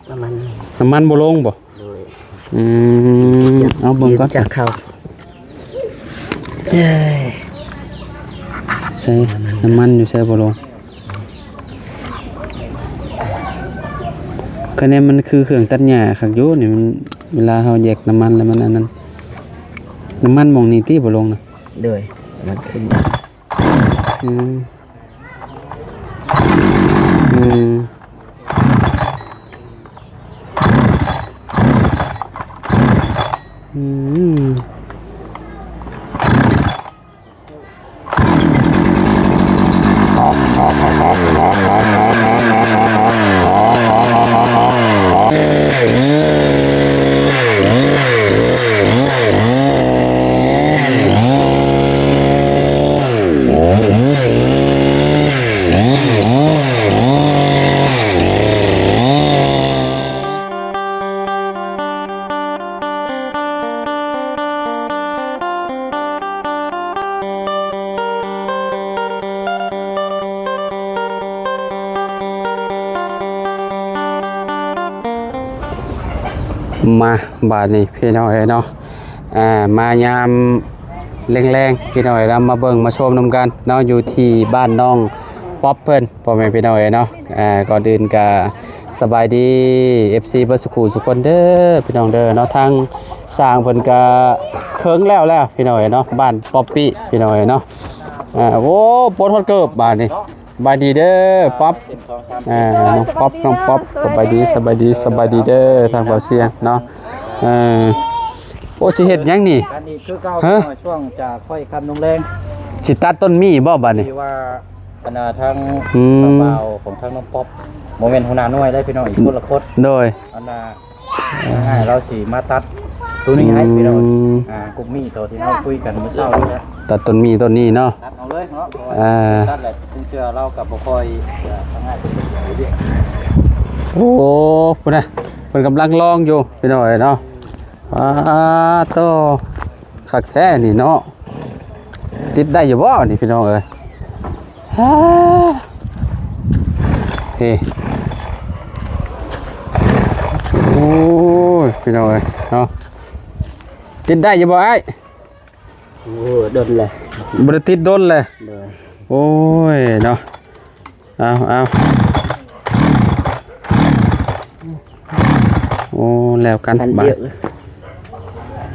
ນ້ຳມັນ ນ້ຳມັນບໍ່ລົງບໍ່? ໂດຍ ອືມ ເອົາເບິ່ງກ່ອນ ຈັກເຂົ້າ ເອີຍ ໃສ່ນ້ຳມັນຢູ່ໃສ່ບໍ່ລົງ. ຄະແນນມັນຄືເຄື່ອງຕັດຫຍ້າຄັກຢູ່ນີ້ ມັນ ເວລາເຮົາແຢກນ້ຳມັນແລ້ວມັນອັນນັ້ນ ນ້ຳມັນໝ່ອງນີ້ຕິບໍ່ລົງນະ? ໂດຍ ມັນຂຶ້ນ ອືມ ອືມ ອືມ. ມາ ບາດນີ້ພີ່ນ້ອງເອີຍເນາະ ອ່າ ມາຍາມແລງໆ ພີ່ນ້ອງເອີຍເນາະ ມາເບິ່ງມາຊົມນຳກັນເນາະ ຢູ່ທີ່ບ້ານນ້ອງປັອບເພິ່ນ ພໍ່ແມ່ພີ່ນ້ອງເອີຍເນາະ. ອ່າ ກ່ອນອື່ນກະສະບາຍດີເອັຟຊີເບິດສຸຂູສຸຄົນເດີພີ່ນ້ອງເດີເນາະ. ທາງຊ່າງເພິ່ນກະເຄິ່ງແລ້ວແລ້ວພີ່ນ້ອງເອີຍເນາະ ບ້ານປັອບປີ້ພີ່ນ້ອງເອີຍເນາະ. ອ່າ ໂອ້ ປົດຮອດເກີບບາດນີ້. ສະບາຍດີເດີປັອບ ອ່າ ນ້ອງປັອບ ນ້ອງປັອບ ສະບາຍດີ ສະບາຍດີ ສະບາຍດີເດີທາງບ່າວຊຽງເນາະ. ເອີ ໂອ້ ຊິເຮັດຫຍັງນີ້? ອັນນີ້ຄືເກົ່າ ຮະ? ຊ່ວງຈາກຂ້ອຍຄ່ຳລົງແລງ ຊິຕັດຕົ້ນໝີ່ບໍ່ບາດນີ້? ທີ່ວ່າ ອັນນ່າ ທາງ ອືມ ບ່າວຂອງທາງນ້ອງປັອບ ບໍ່ແມ່ນຫົວໜ້າໜ່ວຍໄດ໋ພີ່ນ້ອງ ອີກຄົນລະຄົນ. ໂດຍ ອັນນ່າ ອ້າຍລາວຊິມາຕັດໂຕນີ້ໃຫ້ພີ່ນ້ອງ. ອືມ ອ່າ ກົກໝີ່ໂຕທີ່ເຮົາຄຸຍກັນມື້ເຊົ້ານີ້ແຫຼະ ຕັດຕົ້ນໝີ່ຕົ້ນນີ້ເນາະ. ຕັດເອົາເລີຍເນາະ ເພາະວ່າ ອ່າ ຕັດແຫຼະ ເຊື່ອລາວກໍບໍ່ຄ່ອຍ ອ່າ ທາງອ້າຍເພິ່ນກໍເຮັດວຽກ. ໂອ້ ພຸ້ນນະ ເພິ່ນກຳລັງລອງຢູ່ພີ່ນ້ອງເອີຍເນາະ. ປາໂຕ ຄັກແທ້ນີ້ເນາະ ຕິດໄດ້ຢູ່ບໍ່ນີ້ພີ່ນ້ອງເອີຍ? ຮາ ເອີ ໂອ້ຍ ພີ່ນ້ອງເອີຍເນາະ ຕິດໄດ້ຢູ່ບໍ່ອ້າຍ? ໂອ້ ດົນແລ້ວ ບໍ່ໄດ້ຕິດດົນແລ້ວ. ໂດຍ ໂອ້ຍເນາະ ເອົາ ເອົາ ໂອ້ ແລ້ວກັນ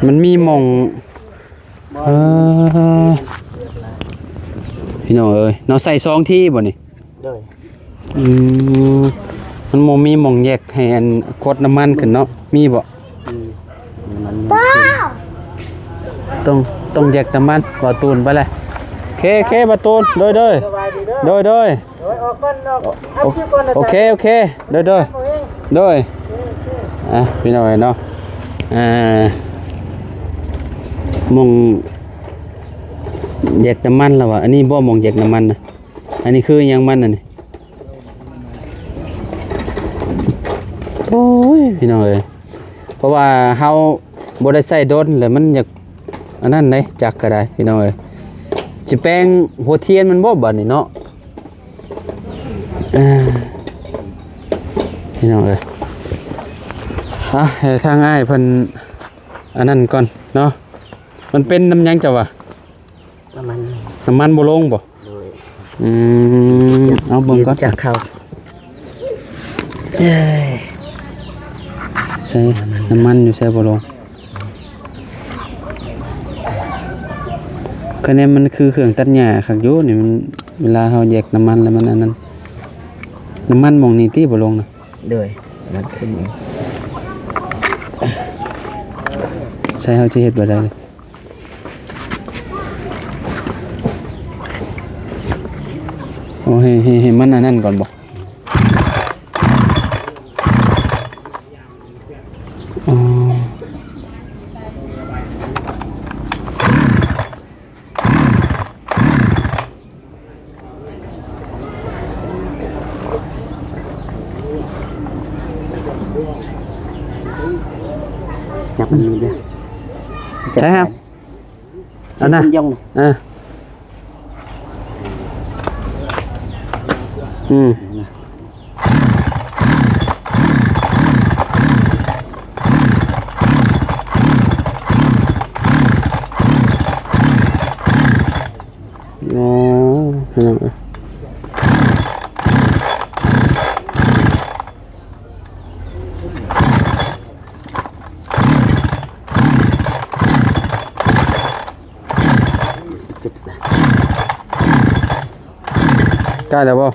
ມັນມີໝ່ອງ ເອີ ພີ່ນ້ອງເອີຍເນາະ ໃສ່ສອງທີບໍ່ນີ້? ໂດຍ ອືມ ມັນບໍ່ມີໝ່ອງແຢກໃຫ້ອັນ ກົດນ້ຳມັນຂຶ້ນເນາະ ມີບໍ່? ອືມ ຕ້ອງ ຕ້ອງແຢກນ້ຳມັນ ບ່າວຕູນໄປແຫຼະ. ເຄ ເຄ ບ່າວຕູນ ໂດຍ ໂດຍ ໂດຍ ໂດຍ ໂດຍ ອອກກ່ອນ ອອກ ເອົາຄລິບກ່ອນ ໂອເຄ ໂອເຄ ໂດຍ ໂດຍ ໂດຍ ໂອເຄ ໂອເຄ ອ່ະ ພີ່ນ້ອງເອີຍເນາະ ອ່າ ໝ່ອງແຢກນ້ຳມັນລະວ່າ ອັນນີ້ບໍ່ ໝ່ອງແຢກນ້ຳມັນນະ ອັນນີ້ຄືຫຍັງມັນອັນນີ້? ໂອ້ຍ ພີ່ນ້ອງເອີຍ ເພາະວ່າເຮົາບໍ່ໄດ້ໃຊ້ດົນ ແລ້ວມັນຢາກອັນນັ້ນເດ້ ຈັກກໍໄດ້ພີ່ນ້ອງເອີຍ. ຊິແປງຫົວທຽນມັນບໍ່ບາດນີ້ເນາະ? ອ່າ ພີ່ນ້ອງເອີຍ ອ່ະ ໃຫ້ທາງອ້າຍເພິ່ນອັນນັ້ນກ່ອນເນາະ. ມັນເປັນນຳຫຍັງເຈົ້າວ່າ? ນ້ຳມັນ ນ້ຳມັນບໍ່ລົງບໍ່? ໂດຍ ອືມ ເອົາເບິ່ງກ່ອນ ຈັກເຂົ້າ ເອີຍ ໃສ່ນ້ຳມັນຢູ່ໃສ່ບໍ່ລົງ. ຄະແນນມັນຄືເຄື່ອງຕັດຫຍ້າຄັກຢູ່ນີ້ ມັນ ເວລາເຮົາແຢກນ້ຳມັນແລ້ວມັນອັນນັ້ນ ນ້ຳມັນໝ່ອງນີ້ຕິບໍ່ລົງນະ? ໂດຍ ມັນຂຶ້ນ ໃສ່ເຮົາຊິເຮັດບໍ່ໄດ້ເລີຍ. ໂອ້ ໃຫ້ ໃຫ້ ໃຫ້ມັນອັນນັ້ນກ່ອນບໍ່? ອໍ ຈັບມັນນີ້ເດີ້ ໃຊ່ຄັບ. ອັນນະ ເອີ ອືມ ນີ້ນະ ໃກ້ແລ້ວບໍ່?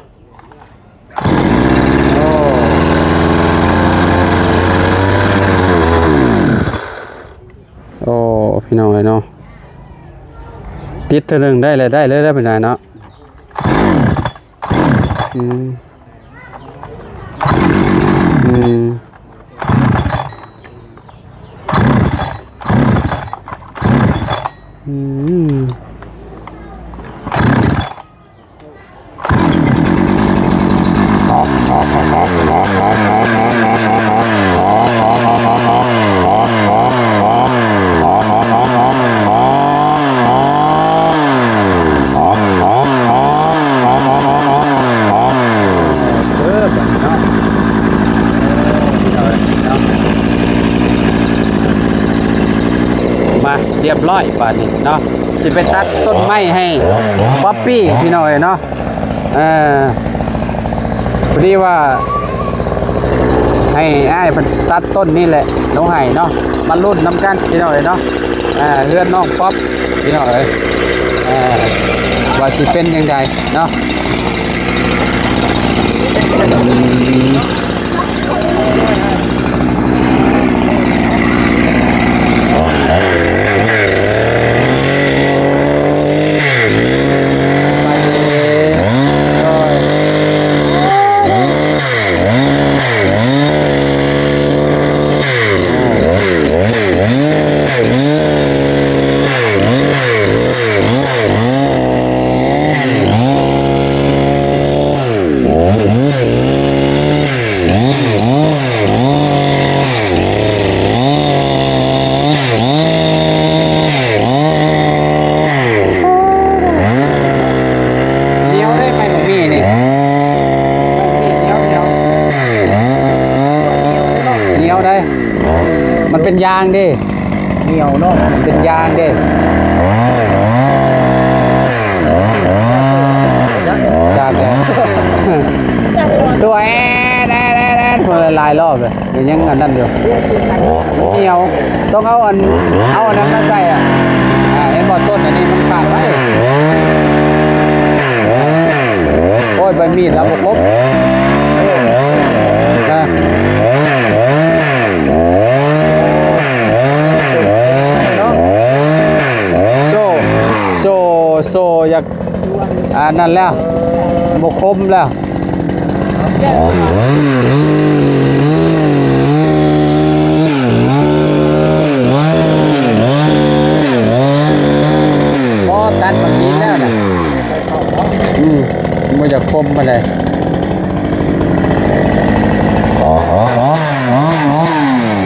ໂອ້ ໂອ້ ພີ່ນ້ອງເອີຍເນາະ ຕິດເທື່ອໜຶ່ງໄດ້ແລ້ວ ໄດ້ເລີຍ ໄດ້ເວລາເນາະ. ອືມ ອືມ ອືມ. ມາ ຮຽບຮ້ອຍບາດນີ້ເນາະ ຊິໄປຕັດຕົ້ນໄມ້ໃຫ້ປັອບປີ້ ພີ່ນ້ອງເອີຍເນາະ. ເອີ ພໍດີວ່າໃຫ້ອ້າຍເພິ່ນຕັດຕົ້ນນີ້ແຫຼະລົງໃຫ້ເນາະ ມາລຸ້ນນຳກັນ ພີ່ນ້ອງເອີຍເນາະ. ເອີ ເຮືອນນ້ອງປັອບ ພີ່ນ້ອງເອີຍ ເອີ ວ່າຊິເປັນຈັ່ງໃດເນາະ. ໜຽວເດ້ ໄມ້ບັກໝີ່ນີ້ ໜຽວ ໜຽວ ໜຽວໄດ໋ ມັນເປັນຢາງເດ້. ໜຽວເນາະ ເປັນຢາງເດ້ ຈາກແລ້ວ ຕົວແອດ ແອດ ແອດ ແອດ ຫຼາຍໆລອບເລີຍ ຍັງອັນນັ້ນຢູ່ ໜຽວ ຕ້ອງເອົາອັນ ເອົາອັນນັ້ນມາໃສ່ອະ ອ່າ ເຫັນບໍ່ ຕົ້ນອັນນີ້ມັນຂາດໄວ້ ໂອ້ຍ ໃບມີດລາວບໍ່ຄົບ ນະ. ໂສ້ ໂສ້ ໂສ້ຢາກ ອັນນັ້ນແລ້ວ ບໍ່ຄົມແລ້ວ ພໍຕັດບັກນີ້ແລ້ວນະ ອືມ ບໍ່ຢາກຄົມປານໃດ.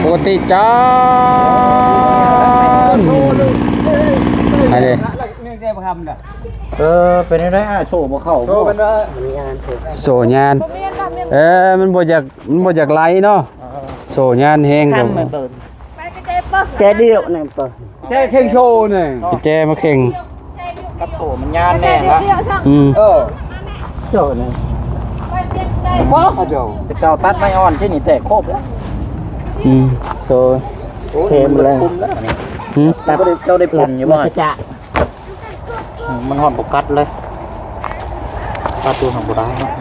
ປົກກະຕິຈານ ອັນນີ້ ເອີ ເປັນແນວໃດອ້າຍ ໂສ້ບໍ່ເຂົ້າ ໂສ້ເປັນວ່າ ໂສ້ຍານ ເອີ ມັນບໍ່ຢາກ ມັນບໍ່ຢາກໄຫຼເນາະ ໂສ້ຍານແຮງ ແຈດຽວນີ້ ແຈເຄັ່ງໂຊນີ້ ແຈມາເຄັ່ງ ກັບໂສ້ມັນຍານແນ່ວະ ອືມ ເອີ ໂຊນີ້ ບໍ່ ເຈົ້າຕັດໄມ້ອ່ອນຊີ້ນີ້ແຕກໂຄບແລ້ວ ອືມ ໂຊ ໂອ້ຍ ເຄມແລ້ວ ມັນເບິດຄຸມແລ້ວນີ້ ຫືມ ຕັດ ເຈົ້າໄດ້ ເຈົ້າໄດ້ຜົນຢູ່ບໍ່? ອືມ ມັນຮອດບໍ່ກັດເລີຍ ຕັດຢູ່ຫັ້ນບໍ່ໄດ້ເນາະ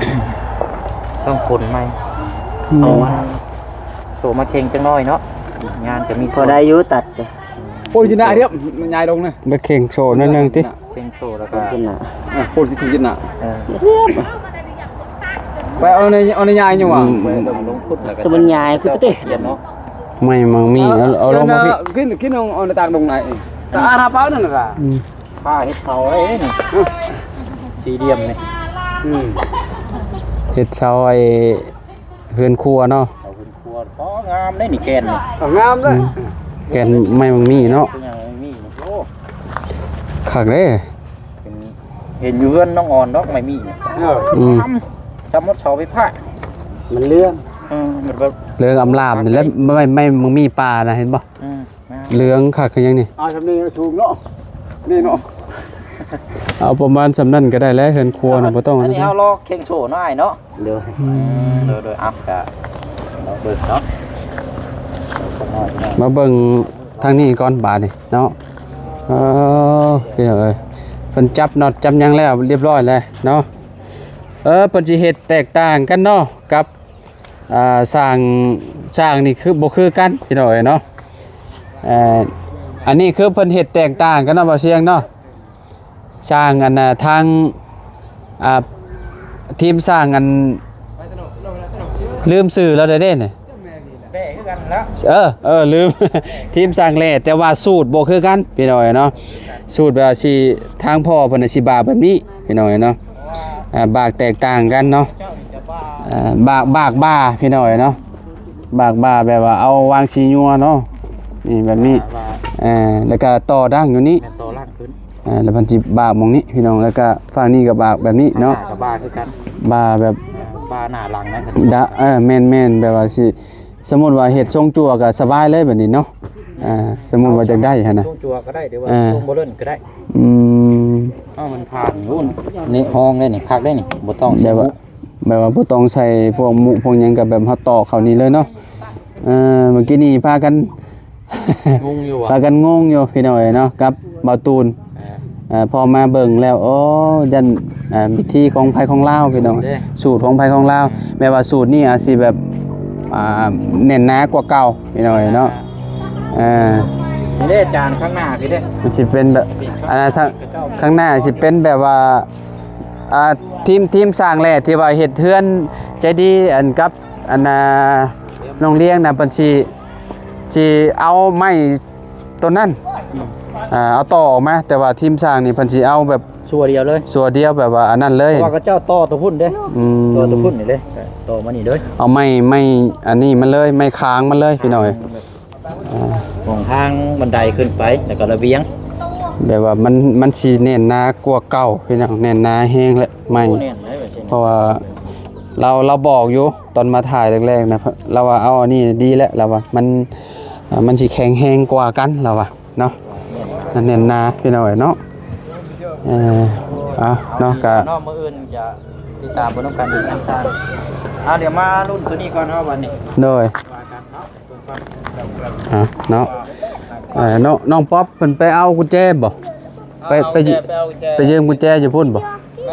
ຕ້ອງຂົນໃໝ່ ອືມ ເອົາອັນ ໂຊມາເຄັ່ງຈັກໜ້ອຍເນາະ ງານກໍມີ ພໍໄດ້ຢູ່ຕັດ ໂອ້ຍ ຊິໜ້າຮຽບ ມັນຍາຍລົງນະ ໄປເຄັ່ງໂຊໜ້ອຍໜຶ່ງຕິ ເຄັ່ງໂຊແລ້ວກໍ ອ່ະ ໂອ້ຍ ຊິໜ້າ ເອີ ໄປເອົາໃນ ເອົາໃນຍາຍຢູ່ຫວາ ອືມ ໄປເບິ່ງລົງພຸດແລ້ວກໍ ແຕ່ມັນຍາຍຄືປະເຕດເນາະ ໄມ້ມັງມີ ເອົາ ເອົາລົງມາພີ້ ກິນ ກິນເອົາ ເອົາໃນຕາກດົງໃນ ຕາອາຫາປານັ້ນລະ ອືມ ປາເຮັດເສົາໄວ້ນີ້ ສີ່ຫຼ່ຽມນີ້ ອືມ ເຮັດເສົາໄອ້ ເຮືອນຄົວເນາະ ເສົາເຮືອນຄົວ ອໍ ງາມເດ້ນີ້ແກ່ນນີ້ ເອົາງາມເດ້ ອືມ ແກ່ນໄມ້ມັງມີເນາະ ເປັນຫຍັງໄມ້ມີນີ້ ໂອ້ ຄັກເດ້ ເຫັນ ເຫັນຢູ່ເຮືອນນ້ອງອອນດອກໄມ້ມີນີ້ ເອີ ອືມ ງາມ ຈຳໝົດເສົາໄຟຟ້າ ມັນເຫຼືອງ ເອີ ມັນແບບ ເຫຼືອງອຳລາມນີ້ແຫຼະ ໄມ້ ໄມ້ມັງມີປ່ານະ ເຫັນບໍ່? ອືມ ເຫຼືອງຄັກຄືຫຍັງນີ້ ເອົາຊ່ຳນີ້ສູງເນາະ ນີ້ເນາະ ເອົາປະມານຊ່ຳນັ້ນກໍໄດ້ແຫຼະ ເຮືອນຄົວນະ ບໍ່ຕ້ອງ ອັນນີ້ເຮົາລໍເຄັ່ງໂຊເນາະອ້າຍເນາະ ໂດຍ ອືມ ໂດຍ ໂດຍ ເອົາກະເບິ່ງເນາະ ມາເບິ່ງທາງນີ້ກ່ອນບາດນີ້ເນາະ ເອີ ພີ່ນ້ອງເອີຍ ເພິ່ນຈັບນັອດຈັບຫຍັງແລ້ວ ຮຽບຮ້ອຍແລ້ວເນາະ. ເອີ ເພິ່ນຊິເຮັດແຕກຕ່າງກັນເນາະ ກັບ ອ່າ ສ້າງ ສ້າງນີ້ຄືບໍ່ຄືກັນພີ່ນ້ອງເອີຍເນາະ. ເອີ ອັນນີ້ຄືເພິ່ນເຮັດແຕກຕ່າງກັນເນາະ ບ່າວຊຽງເນາະ. ສ້າງອັນນ່າ ທາງ ອ່າ ທີມສ້າງອັນ ລືມຊື່ລາວແລ້ວເດ້ນີ້. ແບຄືກັນລະ ເອີ ເອີ ລືມ ທີມສ້າງແຫຼ້ ແຕ່ວ່າສູດບໍ່ຄືກັນພີ່ນ້ອງເນາະ. ສູດແບບວ່າຊິ ທາງພໍ່ເພິ່ນນະຊິບາກແບບນີ້ພີ່ນ້ອງເນາະ. ອ່າ ບາກແຕກຕ່າງກັນເນາະ. ອ່າ ບາກ ບາກບ່າພີ່ນ້ອງເນາະ. ບາກບ່າແບບວ່າເອົາວາງສີຍົວເນາະ ນີ້ແບບນີ້. ອ່າ ແລ້ວກໍຕໍ່ດັ້ງຢູ່ນີ້ ແມ່ນຕໍ່ຫຼັງຂຶ້ນ. ອ່າ ແລ້ວເພິ່ນຊິບາກໝ່ອງນີ້ພີ່ນ້ອງ ແລ້ວກໍຝັ່ງນີ້ກໍບາກແບບນີ້ເນາະ. ກໍບາກຄືກັນ ບາກແບບ ອ່າ ບາກໜ້າຫຼັງນະ. ດະ ເອີ ແມ່ນໆ ແບບວ່າຊິ ສົມມຸດວ່າເຮັດຊົງຈັ່ວກໍສະບາຍເລີຍແບບນີ້ເນາະ. ອ່າ ສົມມຸດວ່າຢາກໄດ້ຫັ້ນນະ ຊົງຈັ່ວກໍໄດ້ ຫຼືວ່າ ອ່າ ຊົງບໍ່ເລີນກໍໄດ້. ອືມ ເອົາມັນຜ່ານ ໂອ້ ນີ້ຫ້ອງໄດ້ນີ້ ຄັກໄດ້ນີ້ ບໍ່ຕ້ອງ ແບບວ່າ ແບບວ່າບໍ່ຕ້ອງໃສ່ພວກມຸພວກຫຍັງ ກໍແບບເຮົາຕອກເຂົ້ານີ້ເລີຍເນາະ. ເອີ ເມື່ອກີ້ນີ້ພາກັນ ງົງຢູ່ຫວາ ພາກັນງົງຢູ່ພີ່ນ້ອງເອີຍເນາະ ກັບບ່າວຕູນ. ເອີ ພໍມາເບິ່ງແລ້ວ ໂອ້ ຢ້ານ ເອີ ວິທີຂອງໃຜຂອງລາວພີ່ນ້ອງ ສູດເດ້ ສູດຂອງໃຜຂອງລາວ. ແມ່ນວ່າສູດນີ້ອາດຊິແບບ ອ່າ ແໜ້ນໜາກວ່າເກົ່າພີ່ນ້ອງເອີຍເນາະ. ເອີ ນີ້ເດ້ ຈານຂ້າງໜ້າພີ້ເດ້ ມັນຊິເປັນແບບ ອັນນັ້ນ ທາງ ຂ້າງໜ້າຊິເປັນແບບວ່າ ອ່າ ທີມ ທີມສ້າງແຫຼ້ ທີ່ວ່າເຮັດເຮືອນໃຈດີ ອັນກັບ ອັນນ່າ ນ້ອງລຽງນະ ເພິ່ນຊິ ຊິເອົາໄມ້ ຕົ້ນນັ້ນ ອ່າ ເອົາຕໍ່ອອກມາ ແຕ່ວ່າທີມຊ່າງນີ້ເພິ່ນຊິເອົາແບບ ຊົ່ວດຽວເລີຍ ຊົ່ວດຽວ ແບບວ່າອັນນັ້ນເລີຍ ເພາະວ່າເຂົາເຈົ້າຕໍ່ຕົວພຸ້ນເດ້. ອືມ ຕໍ່ຕົວພຸ້ນນີ້ເດ້ ຕໍ່ມານີ້ເລີຍ ເອົາໄມ້ ໄມ້ອັນນີ້ມາເລີຍ ໄມ້ຄາງມາເລີຍ ພີ່ນ້ອງເອີຍ. ອ່າ ຂອງທາງບັນໄດຂຶ້ນໄປ ແລ້ວກໍລະບຽງ ແບບວ່າມັນ ມັນຊິແໜ້ນໜາກວ່າເກົ່າ ພີ່ນ້ອງ ແໜ້ນໜາແຮງແຫຼະ ໄມ້ ໂອ້ ແໜ້ນເລີຍ ເພາະວ່າລາວ ລາວບອກຢູ່ ຕອນມາຖ່າຍແລກໆນະ ລາວວ່າເອົາອັນນີ້ດີແຫຼະ ລາວວ່າມັນ ອ່າ ມັນຊິແຂງແຮງກວ່າກັນ ລາວວ່າເນາະ ແໜ້ນ ແໜ້ນໜາ ພີ່ນ້ອງເອີຍເນາະ. ເອີ ເອົາເນາະ ກະ ເນາະ ມື້ອື່ນຈະຕິດຕາມເບິ່ງນຳກັນອີກນຳທາງ. ອ່າ ດຽວມາລຸ້ນຕົວນີ້ກ່ອນເນາະ ບັດນີ້ ໂດຍ ວ່າກັນເນາະ ອ່າ ເນາະ ເອີ ນ້ອງ ນ້ອງປັອບເພິ່ນໄປເອົາກຸນແຈບໍ່? ໄປ ໄປ ໄປເອົາກຸນແຈ ໄປເອົາກຸນແຈ ໄປຢືມກຸນແຈຢູ່ພຸ້ນບໍ່?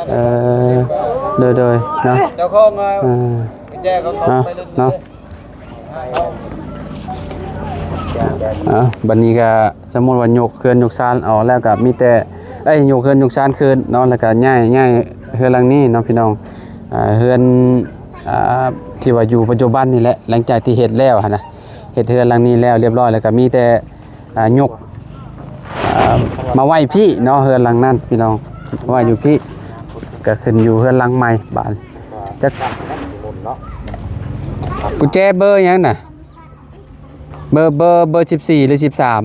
ເອີ ໂດຍ ໂດຍ ເນາະ ເຈົ້າຂອງ ເອີ ກຸນແຈເຂົາ ເອົາ ໄປເລີຍ ເນາະ. ອ່າ ບັດນີ້ກໍສົມມຸດວ່າຍົກເຮືອນຍົກຊານອອກແລ້ວ ກໍມີແຕ່ ເອີຍ ຍົກເຮືອນຍົກຊານຄືນເນາະ ແລ້ວກໍຍ້າຍ ຍ້າຍເຮືອນຫຼັງນີ້ເນາະ ພີ່ນ້ອງ. ອ່າ ເຮືອນ ອ່າ ທີ່ວ່າຢູ່ປັດຈຸບັນນີ້ແຫຼະ ຫຼັງຈາກທີ່ເຮັດແລ້ວຫັ້ນນະ ເຮັດເຮືອນຫຼັງນີ້ແລ້ວລຽບຮ້ອຍ ແລ້ວກໍມີແຕ່ ອ່າ ຍົກ ອ່າ ມາໄວ້ພີ້ເນາະ ເຮືອນຫຼັງນັ້ນ ພີ່ນ້ອງ ມາໄວ້ຢູ່ພີ້ ກໍຂຶ້ນຢູ່ເຮືອນຫຼັງໃໝ່ບາດ. ຈັກ ກຸນແຈເບີຫຍັງນະ? ເບີ ເບີ ເບີສິບສີ່ ຫຼື ສິບສາມ?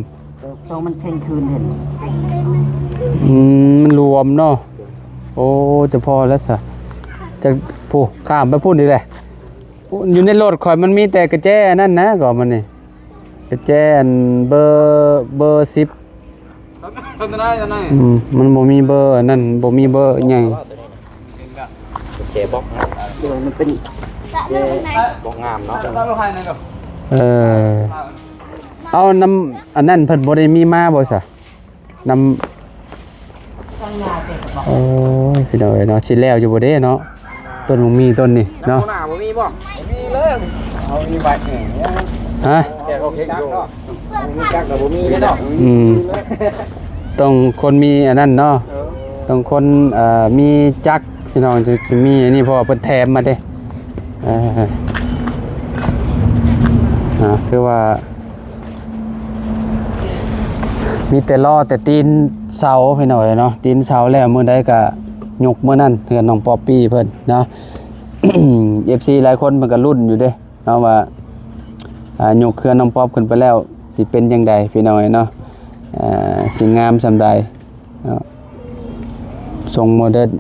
ຕ້ອງມັນເຄັ່ງຄືນເຫັນ ອືມ ມັນລວມເນາະ. ໂອ້ ຈະພໍແລ້ວຊະ ຈະ ຜູ້ ຂ້າມໄປພຸ້ນອີກແຫຼະ. ຢູ່ໃນລົດຂ້ອຍມັນມີແຕ່ກະແຈອັນນັ້ນນະ ກໍມັນນີ້ ກະແຈອັນເບີ ເບີສິບ ອືມ ມັນບໍ່ມີເບີອັນນັ້ນ ບໍ່ມີເບີໃຫຍ່. ແຈບັອກ ມັນເປັນແຈບັອກງາມເນາະ. ເອີ ເອົານຳ ອັນນັ້ນເພິ່ນບໍ່ໄດ້ມີມາບໍ່ຊະ? ນຳ ໂອ້ຍ ພີ່ນ້ອງເອີຍເນາະ ຊິແລ້ວຢູ່ບໍ່ເດ້ເນາະ ຕົ້ນໝາກມີຕົ້ນນີ້ເນາະ. ໜ້າບໍ່ມີບໍ່? ບໍ່ມີເລີຍ ເຮົາມີໃບແຫ້ງ ຮະ? ແຕ່ເຂົາເກັ່ງຢູ່ ບໍ່ມີຈັກກໍບໍ່ມີເດ້ເນາະ. ອືມ ຕ້ອງຄົນມີອັນນັ້ນເນາະ ເອີ ຕ້ອງຄົນ ເອີ ມີຈັກ ພີ່ນ້ອງ ຈຶ່ງຊິມີອັນນີ້ ເພາະວ່າເພິ່ນແຖມມາເດ້. ເອີ ອ່າ ຄືວ່າ ມີແຕ່ລໍແຕ່ຕີນເສົາ ພີ່ນ້ອງເອີຍເນາະ ຕີນເສົາແລ້ວມື້ໃດກໍຍົກມື້ນັ້ນ ເຮືອນນ້ອງປອບປີ້ເພິ່ນເນາະ. ເອັຟຊີຫຼາຍຄົນເພິ່ນກໍລຸ້ນຢູ່ເດ້ເນາະວ່າ ອ່າ ຍົກເຮືອນນ້ອງປອບຂຶ້ນໄປແລ້ວ ຊິເປັນຈັ່ງໃດ ພີ່ນ້ອງເອີຍເນາະ ອ່າ ຊິງາມສ່ຳໃດເນາະ ຊົງໂມເດີນ.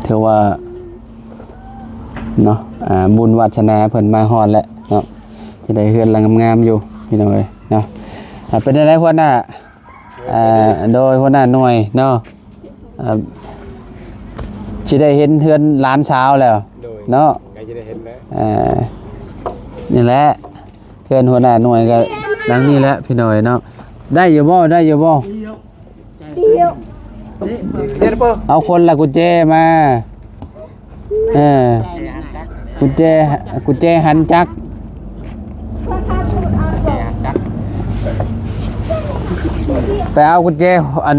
ຖືວ່າ ເນາະ ອ່າ ບຸນວາດສະໜາເພິ່ນມາຮອດແລ້ວເນາະ ຈະໄດ້ເຮືອນຫຼັງງາມໆຢູ່ ພີ່ນ້ອງເອີຍເນາະ. ອ່າ ເປັນຈັ່ງໃດຫົວໜ້າ? ອ່າ ໂດຍ ຫົວໜ້າໜ່ວຍເນາະ ອ່າ ຊິໄດ້ເຫັນເຮືອນຫຼານສາວແລ້ວ ໂດຍ ເນາະ ໃກ້ຈະໄດ້ເຫັນແລ້ວ. ອ່າ ນີ້ແຫຼະ ເຮືອນຫົວໜ້າໜ່ວຍກໍຫຼັງນີ້ແຫຼະ ພີ່ນ້ອງເອີຍເນາະ. ໄດ້ຢູ່ບໍ່? ໄດ້ຢູ່ບໍ່? ດຽວ ເອົາຄົນລະກຸນແຈມາ. ເອີ ກຸນແຈ ກຸນແຈຫັນຈັກ ໄປເອົາກຸນແຈອັນ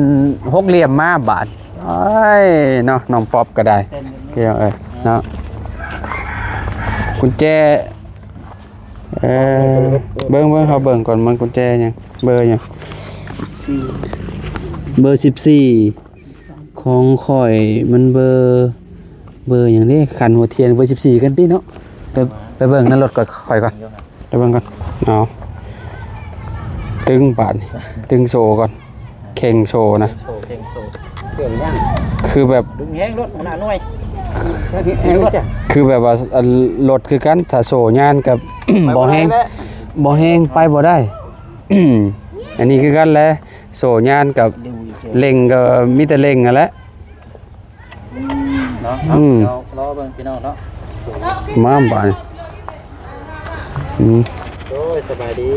ຫົກຫຼ່ຽມມາບາດ. ໂອ້ຍເນາະ ນ້ອງປັອບກໍໄດ້ ພີ່ນ້ອງເອີຍເນາະ. ກຸນແຈ ເອີ ເບິ່ງ ເບິ່ງ ເຮົາເບິ່ງກ່ອນ ມັນກຸນແຈຫຍັງ ເບີຫຍັງ? ເບີສິບສີ່ ຂອງຂ້ອຍມັນເບີ ເບີຫຍັງເດ້? ຂັນຫົວທຽນເບີສິບສີ່ກັນຕິເນາະ. ໄປ ໄປເບິ່ງໃນລົດກ່ອນ ຂ້ອຍກ່ອນ ໄປເບິ່ງກ່ອນ. ເອົາ ຕຶງບາດນີ້ ຕຶງໂສ້ກ່ອນ ເຄັ່ງໂສ້ນະ ໂຊ ເຄັ່ງໂຊ ຄືແບບ ດຶງແຮງລົດ ຫົວໜ້າໜ່ວຍ ຄືແບບວ່າ ອັນ ລົດຄືກັນ ຖ້າໂສ້ຍານກໍ ບໍ່ແຮງ ບໍ່ແຮງ ໄປບໍ່ໄດ້. ອັນນີ້ຄືກັນແຫຼະ ໂສ້ຍານກັບເລັ່ງກໍມີແຕ່ເລັ່ງຫັ້ນແຫຼະເນາະ. ອືມ ເອົາ ລໍເບິ່ງພີ່ນ້ອງເນາະ ມາບາດນີ້. ອືມ ໂດຍ ສະບາຍດີ.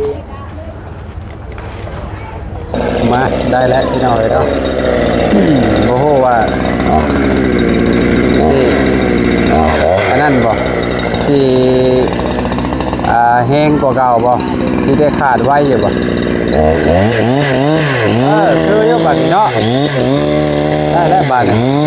ມາ ໄດ້ແລ້ວພີ່ນ້ອງເອີຍເນາະ. ບໍ່ຮູ້ວ່າຊິອັນນັ້ນບໍ່ ຊິ ອ່າ ແຮງກວ່າເກົ່າບໍ່? ຊິໄດ້ຂາດໄວຢູ່ບໍ່? ເອີ ຄືຢູ່ບາດນີ້ເນາະ ໄດ້ແລ້ວບາດນີ້.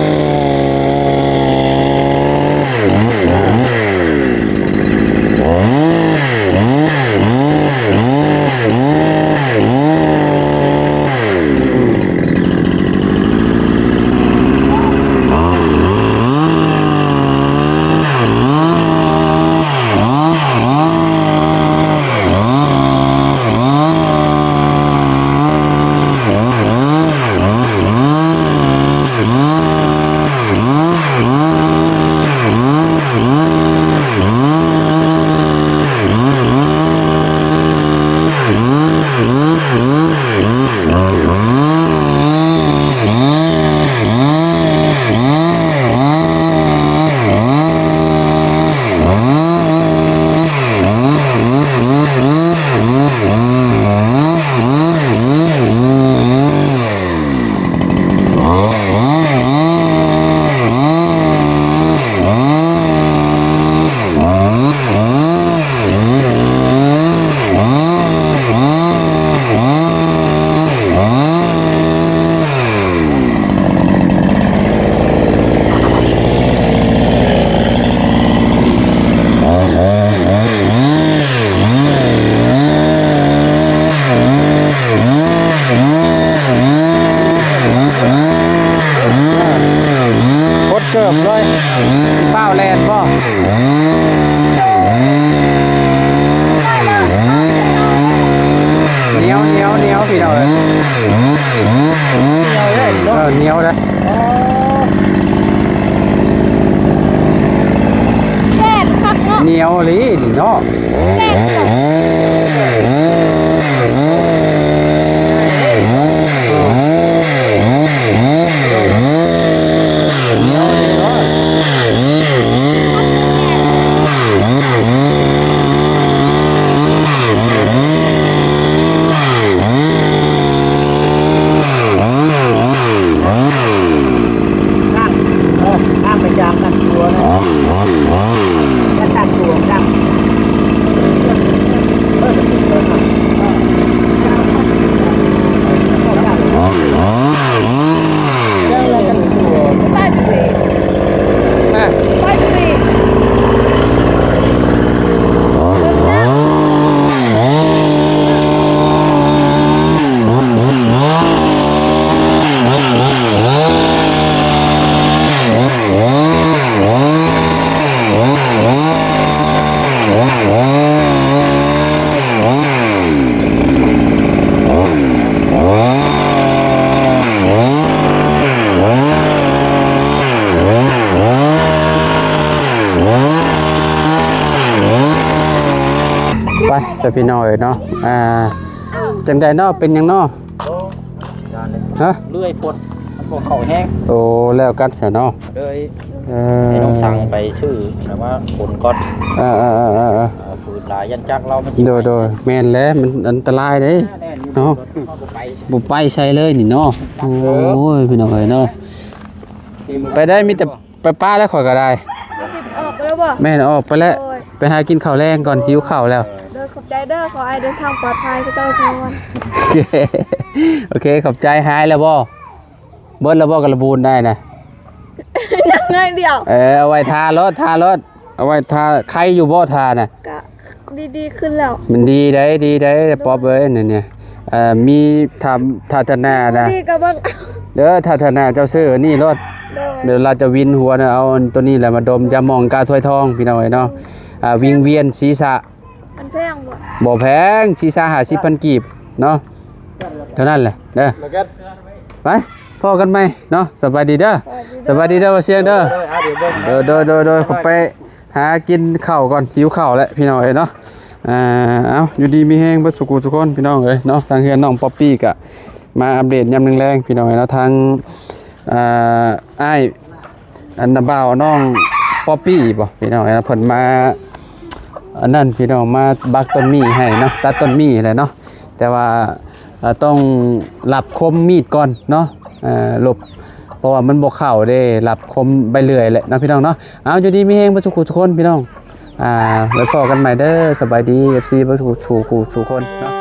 ກົດເກີບເລີຍ ຟ້າວແລ່ນບໍ່? ໜຽວ ໜຽວ ໜຽວ ພີ່ນ້ອງເອີຍ ໜຽວເດ້ ເອີ ໜຽວເດ້. ອໍ ແດດຄັກເນາະ ໜຽວອີ່ຫຼີນີ້ເນາະ ແດດຄັກ. ທາງ ເອີ ທາງໄປຈາກນັ້ນຕົວນະ ກະຕັດຕົວນຳ ເອີ ເອີ ເອີ ເອີ ເອີ ເອີ ເອີ ໄປຊະພີ່ນ້ອງເອີຍເນາະ ອ່າ ຈັ່ງໃດເນາະ ເປັນຫຍັງເນາະ? ໂອ້ ຢ້ານເລີຍ ຮະ? ເລື່ອຍພົດ ມັນບໍ່ເຂົ້າແຮງ. ໂອ້ ແລ້ວກັນຊະເນາະ ເລີຍ ເອີ ໃຫ້ນ້ອງສັງໄປຊື້ ແບບວ່າຂົນກ່ອນ ເອີ ເອີ ເອີ ເອີ ເອີ ເອີ ຝືນ ຢ້ານຈັກລາວມັນຊິ ໂດຍ ໂດຍ ແມ່ນແຫຼະ ມັນອັນຕະລາຍເດ້ ແມ່ນຢູ່ ເນາະ ເຮົາບໍ່ໄປ ບໍ່ໄປໃສເລີຍນີ້ເນາະ ໂອ້ຍ ພີ່ນ້ອງເອີຍເນາະ ໄປໄດ້ ມີແຕ່ໄປປ້າແລ້ວ ຂ້ອຍກໍໄດ້ ເຮົາຊິອອກໄປແລ້ວບໍ່? ແມ່ນ ອອກໄປແລ້ວ ໂດຍ ໄປຫາກິນເຂົ້າແລງກ່ອນ ຫິວເຂົ້າແລ້ວ ໂດຍ ຂອບໃຈເດີ ຂໍໃຫ້ເດີນທາງປອດໄພ ຂອບໃຈທຸກຄົນ ໂອເຄ ໂອເຄ ຂອບໃຈ ຫາຍແລ້ວບໍ່? ເບິດແລ້ວບໍ່ກະລະບູນໄດ້ນະ? ຍັງໜ້ອຍດຽວ ເອີ ເອົາໄວ້ທາໂລດ ທາໂລດ ເອົາໄວ້ທາ ໄຄຢູ່ບໍ່ທານະ? ກະດີໆຂຶ້ນແລ້ວ ມັນດີໄດ໋ ດີໄດ໋ ປອບເອີຍ ນີ້ ນີ້ ເອີ ມີ ຖ້າ ຖ້າເທື່ອໜ້ານະ ດີກະເບິ່ງ ເດີ ຖ້າເທື່ອໜ້າເຈົ້າຊື້ອັນນີ້ໂລດ ໂດຍ ເວລາຈະວິນຫົວນະ ເອົາອັນໂຕນີ້ແຫຼະມາດົມ ຢາໝອງກາຖ້ວຍທອງ ພີ່ນ້ອງເອີຍເນາະ ອ່າ ວິງວຽນສີສະ ມັນແພງບໍ່? ບໍ່ແພງ ສີ່ສິບ ຫ້າສິບພັນກີບເນາະ ເທົ່ານັ້ນແຫຼະເດີ ໄປ ພໍ້ກັນໃໝ່ເນາະ ສະບາຍດີເດີ ສະບາຍດີເດີ ສະບາຍດີເດີ ບໍ່ສຽງເດີ ໂດຍ ໂດຍ ໂດຍ ໂດຍ ໂດຍ ຂໍໄປຫາກິນເຂົ້າກ່ອນ ຫິວເຂົ້າແລ້ວ ພີ່ນ້ອງເອີຍເນາະ ອ່າ ເອົາ ຢູ່ດີມີແຮງເບິດສູ່ຜູ້ສູ່ຄົນ ພີ່ນ້ອງເອີຍເນາະ ທາງເຮືອນນ້ອງປັອບປີ້ກະມາອັບເດດຍາມແລງໆ ພີ່ນ້ອງເອີຍເນາະ ທາງ ອ່າ ອ້າຍ ອັນນະບ່າວນ້ອງປັອບປີ້ບໍ ພີ່ນ້ອງເອີຍ ເພິ່ນມາ ອັນນັ້ນ ພີ່ນ້ອງ ມາບັກຕົ້ນໝີ່ໃຫ້ເນາະ ຕັດຕົ້ນໝີ່ແຫຼະເນາະ ແຕ່ວ່າ ເອີ ຕ້ອງລັບຄົມມີດກ່ອນເນາະ ເອີ ຫຼົບ ເພາະວ່າມັນບໍ່ເຂົ້າເດ້ ລັບຄົມໃບເລື່ອຍແຫຼະເນາະ ພີ່ນ້ອງເນາະ ເອົາ ຢູ່ດີມີແຮງເບິດສູ່ຜູ້ສູ່ຄົນ ພີ່ນ້ອງ ອ່າ ໄວ້ພໍ້ກັນໃໝ່ເດີ ສະບາຍດີ ເອັຟຊີ ເບິດສູ່ຜູ້ສູ່ຄົນເນາະ.